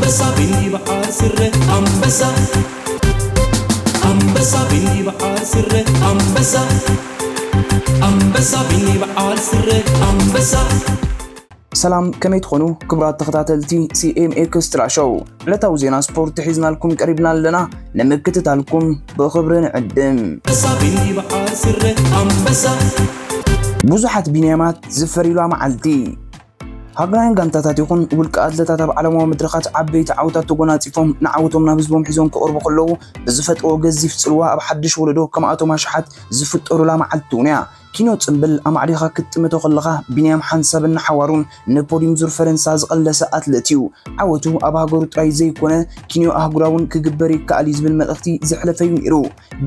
ኣንበሳ ቢኒ በዓል ስረ ኣንበሳ ኣንበሳ ቢኒ በዓል ስረ ኣንበሳ ኣንበሳ ቢኒ በዓል ስረ ኣንበሳ። ሰላም፣ ከመይ ትኾኑ ክቡራት ተኸታተልቲ C M Extra Show? ዕለታዊ ዜና ስፖርት ሒዝናልኩም ቀሪብና ኣለና። ንምክትታልኩም ብኽብሪ ንዕድም። ኣንበሳ ቢኒ በዓል ስረ ኣንበሳ ብዙሓት ቢንያማት ዝፈርዩላ መዓልቲ። ሃገራውያን ጋንታታት ይኹን ውልቀ ኣትለታት ኣብ ዓለማዊ መድረኻት ዓበይቲ ዓወታት ተጎናጺፎም ንዓወቶም ናብ ህዝቦም ሒዞም ክቐርቡ ከለዉ ብዝፈጥርዎ ገዚፍ ጽልዋ ኣብ ሓድሽ ወለዶ ከምኣቶም ኣሽሓት ዝፍጠሩላ መዓልቲ እውን እያ። ኪኖ ጽምብል ኣማዕዲኻ ክትጥምቶ ከለኻ ቢንያም ሓንሳብን ንሓዋሩን ንፖዲዩም ዙር ፈረንሳ ዝቐለሰ ኣትለት እዩ። ዓወቱ ኣብ ሃገሩ ጥራይ ዘይኮነ ኪንዮ ኣህጉራውን ክግበር ይከኣል እዩ ዝብል መልእኽቲ ዘሕለፈ እዩ ነይሩ።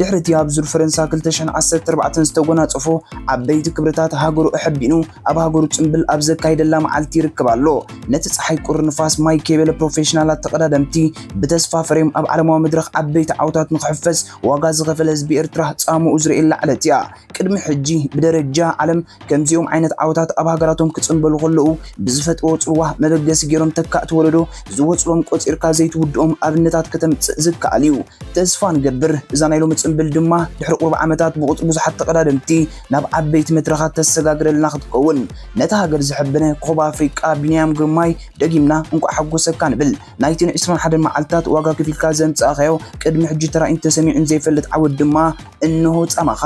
ድሕሪ እቲ ኣብ ዙር ፈረንሳ ክልተ ሽሕን ዓሰርተ ኣርባዕተን ዝተጎናጸፎ ዓበይቲ ክብርታት ሃገሩ ኣሐቢኑ ኣብ ሃገሩ ጽምብል ኣብ ዘካይደላ መዓልቲ ይርከብ ኣሎ። ነቲ ጸሓይ ቁሪ ንፋስ ማይ ከይበለ ፕሮፌሽናላት ተቐዳደምቲ ብተስፋ ፍሬም ኣብ ዓለማዊ መድረኽ ዓበይቲ ዓወታት ንክሕፈስ ዋጋ ዝኸፈለ ህዝቢ ኤርትራ ጻምኡ ዝርእየላ ዕለት እያ። ቅድሚ ሕጂ ብደረጃ ዓለም ከምዚኦም ዓይነት ዓወታት ኣብ ሃገራቶም ክጽንበሉ ከለዉ ብዝፈጥዎ ጽልዋ መበገሲ ገይሮም ተካእቲ ወለዶ ዝወጽሎም ቆጺርካ ዘይትውድኦም ኣብነታት ከተምጽእ ዝከኣል እዩ። ተስፋ ንገብር እዛ ናይ ሎሚ ጽንብል ድማ ድሕሪ ቁሩብ ዓመታት ብቁጽሪ ብዙሓት ተቐዳደምቲ ናብ ዓበይቲ መድረኻት ተሰጋግረልና ክትከውን። ነታ ሃገር ዘሐበነ ኮባ ኣፍሪቃ ቢንያም ግርማይ ደጊምና እንቋዕ ሓጎሰካ ንብል። ናይተን ዕስራን ሓደን መዓልታት ዋጋ ከፊልካ ዘምጻእካዮ ቅድሚ ሕጂ ተራእዩን ተሰሚዑን ዘይፈልጥ ዓወት ድማ እንሆ ጻማኻ።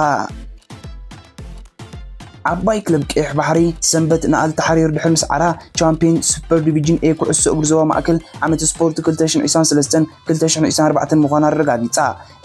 ዓባይ ክለብ ቀይሕ ባሕሪ ሰንበት ንኣል ተሓሪር ድሕሪ ምስዓራ ቻምፒየን ሱፐር ዲቪዥን ኤ ኩዕሶ እግሪ ዞባ ማእከል ዓመት ስፖርት ክልተ ሽሕን ዕስራን ሰለስተን ክልተ ሽሕን ዕስራን ኣርባዕተን ምዃና ኣረጋጊጻ።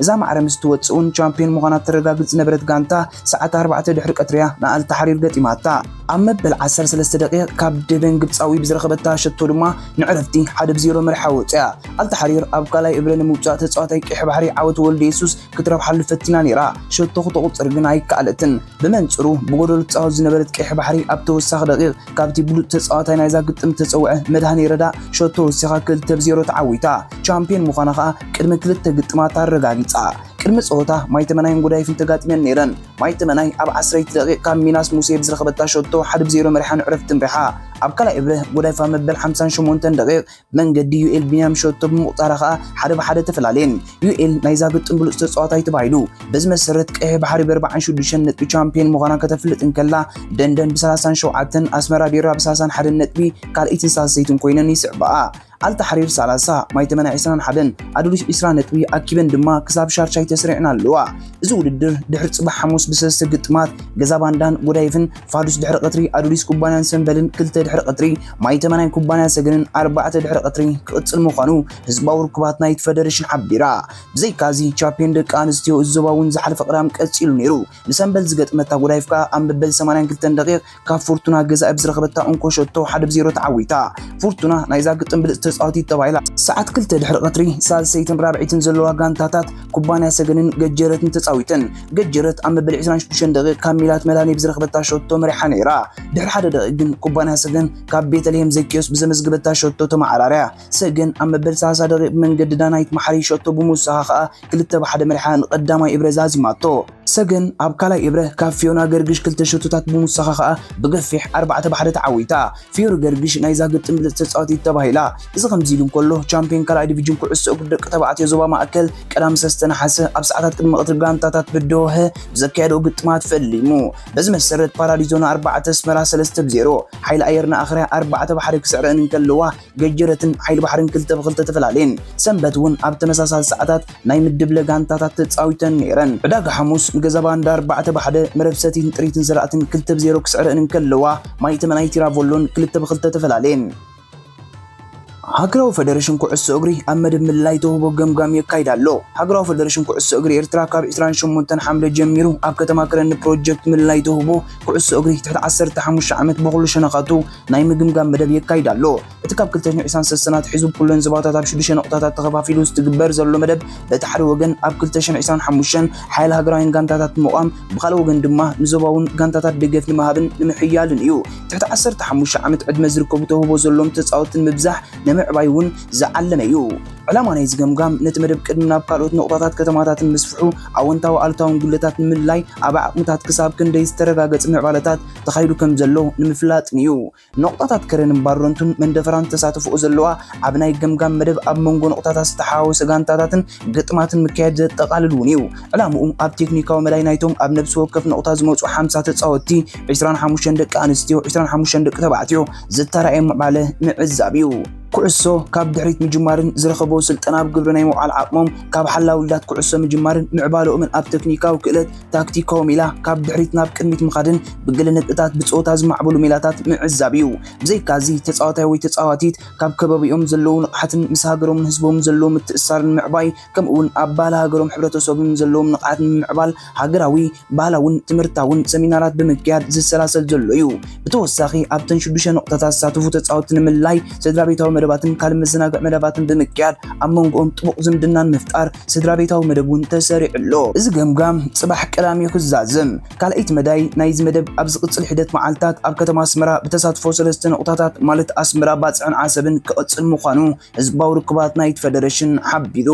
እዛ ማዕረ ምስ ትወጽእ እውን ቻምፒየን ምዃና ተረጋግጽ ዝነበረት ጋንታ ሰዓት ኣርባዕተ ድሕሪ ቀትሪ እያ ንኣል ተሓሪር ገጢማታ። ኣብ መበል ዓሰርተ ሰለስተ ደቂቕ ካብ ደበን ግብጻዊ ብዝረኸበታ ሸቶ ድማ ንዕረፍቲ ሓደ ብ ዜሮ መሪሓ ወጽያ። ኣል ተሓሪር ኣብ ካልኣይ እብረ ንምውጻእ ተጻዋታይ ቀይሕ ባሕሪ ዓወት ወልደ የሱስ ክትረብሓሉ ፈቲና ነይራ። ሸቶ ክተቑጽር ግን ኣይከኣለትን። ብመንጽሩ ብጎደሎ ትጻወት ዝነበረት ቀይሕ ባሕሪ ኣብ ተወሳኺ ደቂቕ ካብቲ ብሉጽ ተጻዋታይ ናይዛ ግጥም ተጸውዐ መድሃኔ ረዳ ሸቶ ወሲኻ ክልተ ብ ዜሮ ተዓዊታ። ቻምፒየን ምዃና ከኣ ቅድሚ ክልተ ግጥማት ኣረጋጊጻ። ቅድሚ ጸወታ ማይ ተመናይን ጎዳይፍን ተጋጢመን ነይረን። ማይ ተመናይ ኣብ ዓሰርተ ደቂቕ ካብ ሚናስ ሙሴ ብዝረኸበታ ሸቶ ሓደ ብ ዜሮ መሪሓ ንዕረፍቲ ምሪሓ። ኣብ ካልኣይ እብረ ጎዳይፍ ኣብ መበል ሓምሳን ሸሞንተን ደቂቕ መንገዲ ዩኤል ቢንያም ሸቶ ብምቑጻራ ከኣ ሓደ ብሓደ ተፈላለየን። ዩኤል ናይዛ ግጥም ብሉጽ ተጻዋታይ ተባሂሉ። በዚ መሰረት ቀይሕ ባሕሪ ብ ኣርባዓን ሽዱሽተን ነጥቢ ቻምፒየን ምዃና ከተፍልጥ እንከላ፣ ደንደን ብ ሰላሳን ሸውዓተን፣ ኣስመራ ቢራ ብ ሰላሳን ሓደን ነጥቢ ካልኣይትን ሳልሰይትን ኮይነን ይስዕባኣ። ኣል ተሕሪር ሰላሳ፣ ማይ ተመን ዕስራን ሓደን፣ ኣዱሊስ ዕስራ ነጥቢ ኣኪበን ድማ ክሳብ ሻርሻይ ተስሪዐን ኣለዋ። እዚ ውድድር ድሕሪ ጽባሕ ሓሙስ ብሰለስተ ግጥማት ገዛ ባንዳን ጎዳይፍን፣ ፋዱስ ድሕሪ ቀትሪ ኣዱሊስ ኩባንያን ሰምበልን፣ ክልተ ድሕሪ ቀትሪ ማይ ተመናይ ኩባንያ ሰገንን፣ ኣርባዕተ ድሕሪ ቀትሪ ክቕጽል ምዃኑ ህዝባዊ ርክባት ናይቲ ፈደረሽን ሓቢራ። ብዘይካዚ ቻምፒየን ደቂ ኣንስትዮ እዚ ዞባ እውን ዝሓለፈ ቀዳም ቀጺሉ ነይሩ። ንሰምበል ዝገጥመታ ጎዳይፍ ከኣ ኣብ መበል ሰማንያን ክልተን ደቂቕ ካብ ፉርቱና ገዛኢ ብዝረኸበታ እንኮ ሸቶ ሓደ ብ ዜሮ ተዓዊታ። ፉርቱና ናይዛ ግጥም ብልጽቲ ተጻዋቲት ተባሂላ። ሰዓት ክልተ ድሕሪ ቀትሪ ሳልሰይትን ራብዐይትን ዘለዋ ጋንታታት ኩባንያ ሰገንን ገጀረትን ተጻዊተን። ገጀረት ኣብ መበል ዕስራን ሽዱሽተን ደቂቕ ካብ ሚላት መድሃኔ ብዝረኸበታ ሸቶ መሪሓ ነይራ። ድሕሪ ሓደ ደቂቕ ግን ኩባንያ ሰገን ካብ ቤተልሔም ዘኪዮስ ብዘመዝገበታ ሸቶ ተመዓራርያ። ሰገን ኣብ መበል ሰላሳ ደቂቕ ብመንገዲ ዳናይት መሓሪ ሸቶ ብምውሳኻ ከኣ ክልተ ብ ሓደ መሪሓ ንቀዳማይ እብረ ዛዚማቶ። ሰገን ኣብ ካልኣይ እብረ ካብ ፊዮና ገርግሽ ክልተ ሸቶታት ብምውሳኻ ከኣ ብገፊሕ ኣርባዕተ ብ ሓደ ተዓዊታ። ፊዮሪ ገርግሽ ናይዛ ግጥም ብልጽቲ ተጻዋቲት ተባሂላ። እዚ ከምዚ ኢሉ እንከሎ፣ ቻምፒዮን ካልኣይ ዲቪዥን ኩዕሶ እግሪ ደቂ ተባዕትዮ ዞባ ማእከል ቀዳም ሰለስተ ነሓሰ ኣብ ሰዓታት ቅድሚ ቀትሪ ጋንታታት ብደወሀ ብዘካየደኦ ግጥማት ፈሊሙ። በዚ መሰረት ፓራዲዞ ንኣርባዕተ፣ ኣስመራ ሰለስተ ብ ዜሮ፣ ሓይሊ ኣየር ንኣኽርያ ኣርባዕተ ብ ሓደ ክስዕረን እንከለዋ፣ ገጀረትን ሓይሊ ባሕርን ክልተ ብ ክልተ ተፈላለየን። ሰንበት እውን ኣብ ተመሳሳሊ ሰዓታት ናይ ምድብ ለ ጋንታታት ተጻዊተን ነይረን። ዕዳጋ ሓሙስ ንገዛ ባንዳ ኣርባዕተ ብ ሓደ፣ መረብ ሰቲትን ጥሪትን ዘራእትን ክልተ ብ ዜሮ ክስዕረን እንከለዋ፣ ማይ ተመናይ ቲራቮሎን ክልተ ብ ክልተ ተፈላለየን። ሃገራዊ ፈደረሽን ኩዕሶ እግሪ ኣብ መደብ ምልላይ ተውህቦ ገምጋም የካይድ ኣሎ። ሃገራዊ ፈደረሽን ኩዕሶ እግሪ ኤርትራ ካብ ዕስራን ሸሞንተን ሓምለ ጀሚሩ ኣብ ከተማ ከረን ንፕሮጀክት ምልላይ ተውህቦ ኩዕሶ እግሪ ትሕቲ ዓሰርተ ሓሙሽተ ዓመት ብኹሉ ሸነኻቱ ናይ ምግምጋም መደብ የካይድ ኣሎ። እቲ ካብ ክልተ ሽሕን ዕስራን ሰለስተን ኣትሒዙ ብኩለን ዞባታት ኣብ ሽዱሽተ ነቑጣታት ተኸፋፊሉ ዝትግበር ዘሎ መደብ በቲ ሓደ ወገን ኣብ ክልተ ሽሕን ዕስራን ሓሙሽተን ሓያል ሃገራውያን ጋንታታት ብምቋም፣ ብኻልእ ወገን ድማ ንዞባውን ጋንታታት ደገፍ ንምሃብን ንምሕያልን እዩ። ትሕቲ ዓሰርተ ሓሙሽተ ዓመት ዕድመ ዝርከቡ ተውህቦ ዘሎም ተጻወትቲ ንምብዛሕ ንምዕባይ እውን ዝዓለመ እዩ። ዕላማ ናይዚ ገምጋም ነቲ መደብ ቅድሚ ናብ ካልኦት ነቑጣታት ከተማታትን ምስፍሑ ኣወንታዊ ኣሉታውን ጉድለታት ንምልላይ ኣብ ዓቕምታት ክሳብ ክንደይ ዝተረጋገጸ ምዕባለታት ተኻይዱ ከም ዘሎ ንምፍላጥን እዩ። ነቑጣታት ከረንን ባሮንቱን መንደፈራን ተሳትፎኡ ዘለዋ ኣብ ናይ ገምጋም መደብ ኣብ መንጎ ነቑጣታት ዝተሓዋወሰ ጋንታታትን ግጥማትን ምክያድ ዘጠቓልል እውን እዩ። ዕላምኡ ኣብ ቴክኒካዊ መዳይ ናይቶም ኣብ ነብሲ ወከፍ ነቑጣ ዝመጹ ሓምሳ ተጻወትቲ፣ ዕስራን ሓሙሽተን ደቂ ኣንስትዮ፣ ዕስራን ሓሙሽተን ደቂ ተባዕትዮ ዝተራእየ ምዕባለ ምዕዛብ እዩ። ኩዕሶ ካብ ድሕሪት ምጅማርን ዝረኸቦ ስልጠና ኣብ ግብሪ ናይ ምውዓል ዓቕሞም ካብ ሓላውላት ኩዕሶ ምጅማርን ምዕባለኦምን ኣብ ቴክኒካዊ ክእለት ታክቲካዊ ሜላ ካብ ድሕሪት ናብ ቅድሚት ምኻድን ብገለ ነጥብታት ብጾታ ዝማዕበሉ ሜላታት ምዕዛብ እዩ። ብዘይካዚ ተጻዋታይ ወይ ተጻዋቲት ካብ ከባቢኦም ዘለዉ ንቕሓትን ምስ ሃገሮምን ህዝቦምን ዘለዎም ምትእስሳርን ምዕባይ ከምኡ እውን ኣብ ባህሊ ሃገሮም ሕብረተሰቦምን ዘለዎም ንቕሓት ንምምዕባል ሃገራዊ ባህላውን ትምህርታውን ሰሚናራት ብምክያድ ዝሰላሰል ዘሎ እዩ። ብተወሳኺ ኣብተን ሽዱሽተ ነቑጣታት ዝሳተፉ ተጻወትቲ ንምልላይ ስድራ ቤታዊ መደባትን ካልእ መዘናግዒ መደባትን ብምክያድ ኣብ መንጎኦም ጥቡቕ ዝምድናን ምፍጣር ስድራ ቤታዊ መደብ እውን ተሰሪዑ ኣሎ። እዚ ገምጋም ጽባሕ ቀዳሚ ክዛዘም። ካልኣይቲ መዳይ ናይዚ መደብ ኣብ ዝቕጽል ሒደት መዓልታት ኣብ ከተማ ኣስመራ ብተሳትፎ ሰለስተ ነቑጣታት ማለት ኣስመራ፣ ባጽዕን ዓሰብን ክቕጽል ምዃኑ ህዝባዊ ርክባት ናይቲ ፈደረሽን ሓቢሩ።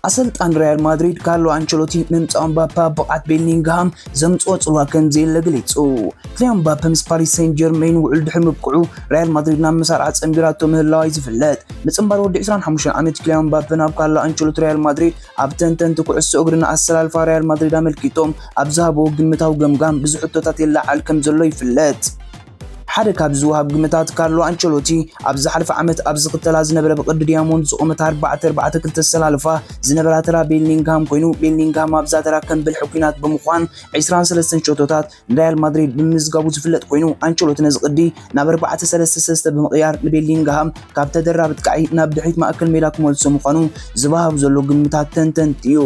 ኣሰልጣኒ ሪያል ማድሪድ ካርሎ ኣንቸሎቲ ምምጻእ ምባፐ ኣብ ብቕዓት ቤሊንግሃም ዘምጽኦ ጽልዋ ከም ዘየለ ገሊጹ። ክሊያን ምባፐ ምስ ፓሪስ ሴንት ጀርሜን ውዕል ድሕሪ ምብቅዑ ሪያል ማድሪድ ናብ መሳርዓ ጸንቢራቶ ምህላዋ እዩ ዝፍለጥ። ምጽንባር ወዲ ዕስራን ሓሙሽተን ዓመት ክሊያን ምባፐ ናብ ካርሎ ኣንቸሎቲ ሪያል ማድሪድ ኣብ ተንተንቲ ኩዕሶ እግርን ኣሰላልፋ ሪያል ማድሪድ ኣመልኪቶም ኣብ ዝሃብዎ ግምታዊ ገምጋም ብዙሕ ሕቶታት የለዓዕል ከም ዘሎ ይፍለጥ። ሓደ ካብ ዝወሃብ ግምታት ካርሎ ኣንቸሎቲ ኣብ ዝሓለፈ ዓመት ኣብ ዝኽተላ ዝነበረ ብቕዲ ዲያሞንድ ዝቖመት ኣርባዕተ ኣርባዕተ ክልተ ኣሰላልፋ ዝነበራ ተራ ቤሊንግሃም ኮይኑ፣ ቤሊንግሃም ኣብዛ ተራ ከም ብልሒ ኲናት ብምዃን ዕስራን ሰለስተን ሸቶታት ንሪያል ማድሪድ ብምምዝጋቡ ዝፍለጥ ኮይኑ፣ ኣንቸሎቲ ነዚ ቅዲ ናብ ኣርባዕተ ሰለስተ ሰለስተ ብምቕያር ንቤሊንግሃም ካብ ተደራቢ ጥቃዒ ናብ ድሕሪት ማእከል ሜዳ ክመልሶ ምዃኑ ዝወሃብ ዘሎ ግምታት ተንተንቲ እዩ።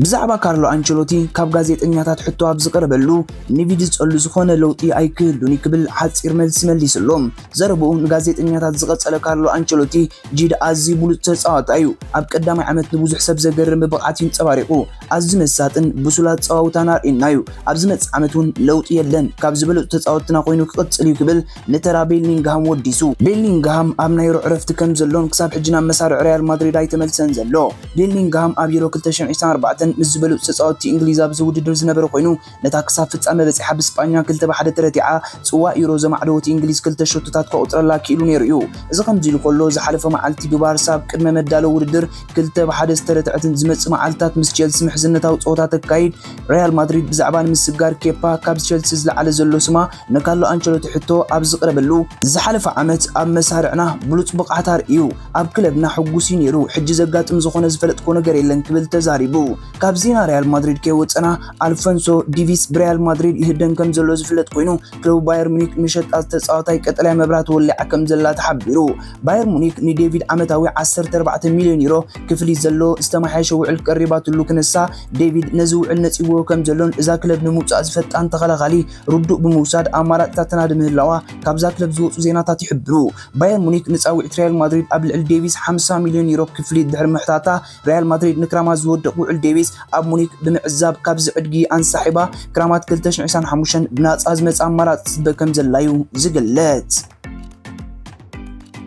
ብዛዕባ ካርሎ ኣንቸሎቲ ካብ ጋዜጠኛታት ሕቶ ኣብ ዝቐረበሉ፣ ንቪዲ ዝጸሉ ዝኾነ ለውጢ ኣይክህሉን እዩ ክብል ሓጺር መልሲ መሊስሎም። ዘረብኡ ንጋዜጠኛታት ዝቐጸለ ካርሎ ኣንቸሎቲ፣ ጂድ ኣዝዩ ብሉጽ ተጻዋታይ እዩ። ኣብ ቀዳማይ ዓመት ንብዙሕ ሰብ ዘገርም ብብቕዓት እዩ ኣንጸባሪቑ። ኣዝዩ መሳጥን ብሱል ኣጸዋውታን ኣርእዩና እዩ። ኣብ ዝመጽእ ዓመት እውን ለውጢ የለን። ካብ ዝበለጹ ተጻወትትና ኮይኑ ክቕጽል እዩ ክብል ንተራ ቤሊንግሃም ወዲሱ። ቤሊንግሃም ኣብ ናይ ሩዕ ዕረፍቲ ከም ዘሎን ክሳብ ሕጂ ናብ መሳርዕ ሪያል ማድሪድ ኣይተመልሰን ዘሎ። ቤሊንግሃም ኣብ ዩሮ ክልተ ሽሕን ዕስራን ኣርባዕተን ምስ ዝበለጹ ተጻወትቲ እንግሊዝ ኣብዚ ውድድር ዝነበረ ኮይኑ፣ ነታ ክሳብ ፍጻመ በጺሓ ብስጳኛ ክልተ ብሓደ ተረቲዓ ጽዋእ ዩሮ ዘማዕደወት እንግሊዝ ክልተ ሸቶታት ከቑጽረላ ክኢሉ ነይሩ እዩ። እዚ ከምዚ ኢሉ ከሎ፣ ዝሓለፈ መዓልቲ ብባርሳ ኣብ ቅድመ መዳለዊ ውድድር ክልተ ብሓደ ዝተረትዐትን ዝመጽእ መዓልታት ምስ ቸልሲ ምሕዝነታዊ ጸወታ ተካይድ፣ ሪያል ማድሪድ ብዛዕባ ንምስጋር ኬፓ ካብ ቸልሲ ዝለዓለ ዘሎ ስማ ንካርሎ ኣንቸሎቲ ሕቶ ኣብ ዝቕረበሉ፣ ዝሓለፈ ዓመት ኣብ መሳርዕና ብሉጽ ብቕዓት ኣርእዩ፣ ኣብ ክለብና ሕጉስ እዩ ነይሩ፣ ሕጂ ዘጋጥም ዝኾነ ዝፈለጥኮ ነገር የለን ክብል ተዛሪቡ። ካብ ዜና ሪያል ማድሪድ ከይወጸና፣ ኣልፎንሶ ዲቪስ ብሪያል ማድሪድ ይህደን ከም ዘሎ ዝፍለጥ ኮይኑ፣ ክለቡ ባየር ሙኒክ ንመሸጣ ተጻዋታይ ቀጠልያ መብራህቲ ወሊዓ ከም ዘላ ተሓቢሩ። ባየር ሙኒክ ንዴቪድ ዓመታዊ ዓሰርተ ኣርባዕተ ሚልዮን ዩሮ ክፍሊት ዘሎ ዝተመሓየሸ ውዕል ቀሪባትሉ ክነሳ፣ ዴቪድ ነዚ ውዕል ነጺግዎ ከም ዘሎን እዛ ክለብ ንምውጻእ ዝፈጣን ተኸላኻሊ ርዱእ ብምውሳድ ኣማራጺታት ተናዲ ምህላዋ ካብዛ ክለብ ዝወጹ ዜናታት ይሕብሩ። ባየር ሙኒክ ንጻውዒት ሪያል ማድሪድ ኣብ ልዕሊ ዴቪስ ሓምሳ ሚልዮን ዩሮ ክፍሊት ድሕሪ ምሕታታ፣ ሪያል ማድሪድ ንክራማት ዝወድቕ ውዕል ዴቪስ ኣብ ሙኒክ ብምዕዛብ ካብዚ ዕድጊ ኣንሳሒባ ክራማት ክልተ ሽሕን ዕስራን ሓሙሽተን ብናጻ ዝመጽእ ኣማራጺ ትጽበ ከም ዘላ እዩ ዝግለጽ።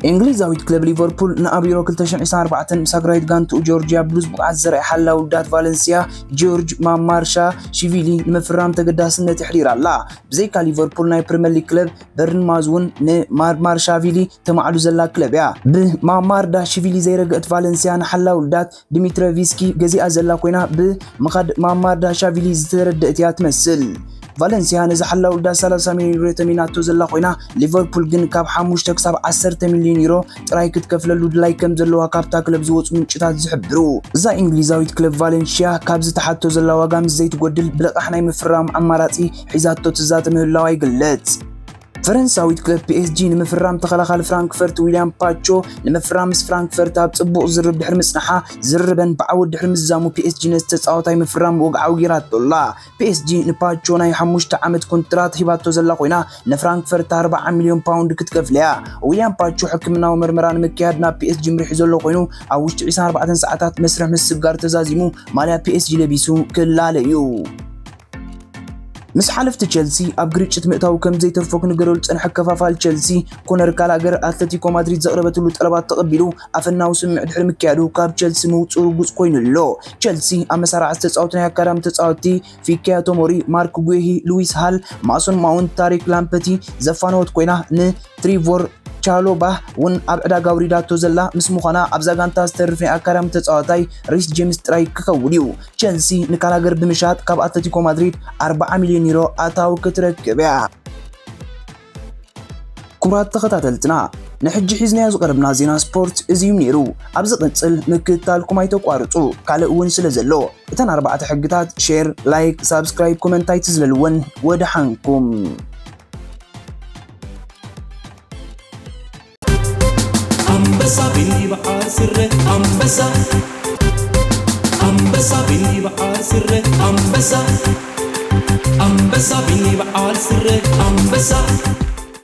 እንግሊዛዊት ክለብ ሊቨርፑል ንኣብ ዩሮ ክልተ ሽሕን ዕስራን ኣርባዕተን ምስ ሃገራዊት ጋንትኡ ጆርጅያ ብሉጽ ብቕዓት ዘርኣየ ሓላዊ ውዳት ቫለንሲያ ጆርጅ ማማርሻ ሺቪሊ ንምፍራም ተገዳስነት የሕዲራ ኣላ። ብዘይካ ሊቨርፑል ናይ ፕሪምየር ሊግ ክለብ በርንማዝ እውን ንማርማርሻቪሊ ተማዕዱ ዘላ ክለብ እያ። ብማማርዳሽቪሊ ዘይረገእት ቫለንሲያ ንሓላዊ ውዳት ዲሚትረቪስኪ ገዚኣ ዘላ ኮይና፣ ብምኻድ ማማርዳሻቪሊ ዝተረደእት እያ ትመስል። ቫለንሲያ ነዚ ሓላዊ ውዳት ሰላሳ ሚልዮን ዩሮ ተሚናቶ ዘላ ኮይና፣ ሊቨርፑል ግን ካብ ሓሙሽተ ክሳብ ዓሰርተ ሚልዮን ዩሮ ጥራይ ክትከፍለሉ ድላይ ከም ዘለዋ ካብታ ክለብ ዝወጹ ምንጭታት ዝሕብሩ። እዛ እንግሊዛዊት ክለብ ቫለንሽያ ካብዚ ተሓቶ ዘላ ዋጋ ምስ ዘይትጎድል ብልቓሕ ናይ ምፍራም ኣማራጺ ሒዛቶ ትዛተ ምህላዋ ይግለጽ። ፈረንሳዊት ክለብ ፒ ኤስ ጂ ንምፍራም ተኸላኻሊ ፍራንክፈርት ዊልያም ፓቾ ንምፍራም ምስ ፍራንክፈርት ኣብ ጽቡቕ ዝርርብ ድሕሪ ምጽንሓ፣ ዝርርበን ብዓወት ድሕሪ ምዝዛሙ ፒ ኤስ ጂ ነቲ ተጻዋታይ ምፍራም ወግዓዊ ጌራቶ ኣላ። ፒ ኤስ ጂ ንፓቾ ናይ ሓሙሽተ ዓመት ኮንትራት ሂባቶ ዘላ ኮይና፣ ንፍራንክፈርት ኣርብዓ ሚልዮን ፓውንድ ክትከፍል እያ። ዊልያም ፓቾ ሕክምናዊ መርመራ ንምክያድ ናብ ፒ ኤስ ጂ ምሪሑ ዘሎ ኮይኑ፣ ኣብ ውሽጢ ዕስራን ኣርባዕተን ሰዓታት መስርሕ ምስጋር ተዛዚሙ ማልያ ፒ ኤስ ጂ ለቢሱ ክላለ እዩ። ምስ ሓለፍቲ ቸልሲ ኣብ ግርጭት ምእታው ከም ዘይተርፎ ክነገረሉ ዝጸንሐ ከፋፋል ቸልሲ፣ ኮነር ጋላገር ኣትለቲኮ ማድሪድ ዘቕረበትሉ ጠለባት ተቐቢሉ ኣፈናዊ ስምምዕ ድሕሪ ምክያዱ ካብ ቸልሲ ምውጽኡ ርጉጽ ኮይኑ ኣሎ። ቸልሲ ኣብ መሳርዓ ዝተጻወቱ ናይ ኣካዳሚ ተጻወትቲ ፊካዮ ቶሞሪ፣ ማርክ ጉሂ፣ ሉዊስ ሃል፣ ማሶን ማውንት፣ ታሪክ ላምፐቲ ዘፋነወት ኮይና፣ ንትሪቮር ቻሎባህ እውን ኣብ ዕዳጋ ኣውሪዳቶ ዘላ ምስ ምዃና፣ ኣብዛ ጋንታ ዝተርፍ ናይ ኣካዳሚ ተጻዋታይ ሪስ ጄምስ ጥራይ ክኸውን እዩ። ቸልሲ ንጋላገር ብምሻጥ ካብ ኣትለቲኮ ማድሪድ ኣርብዓ ሚልዮን ዩሮ ኣታዊ ክትረክብ እያ። ክቡራት ተኸታተልትና፣ ንሕጂ ሒዝናዮ ዝቐረብና ዜና ስፖርት እዚ እዩ ነይሩ። ኣብ ዝቕጽል ምክትታልኩም ኣይተቋርጹ፣ ካልእ እውን ስለ ዘሎ። እተን ኣርባዕተ ሕግታት፣ ሼር፣ ላይክ፣ ሳብስክራይብ፣ ኮመንት ኣይትዝለልወን። ወደሓንኩም። ኣንበሳ ቢኒ በዓል ስረ ኣንበሳ ኣንበሳ ቢኒ በዓል ስረ ኣንበሳ ኣንበሳ ቢኒ በዓል ስረ ኣንበሳ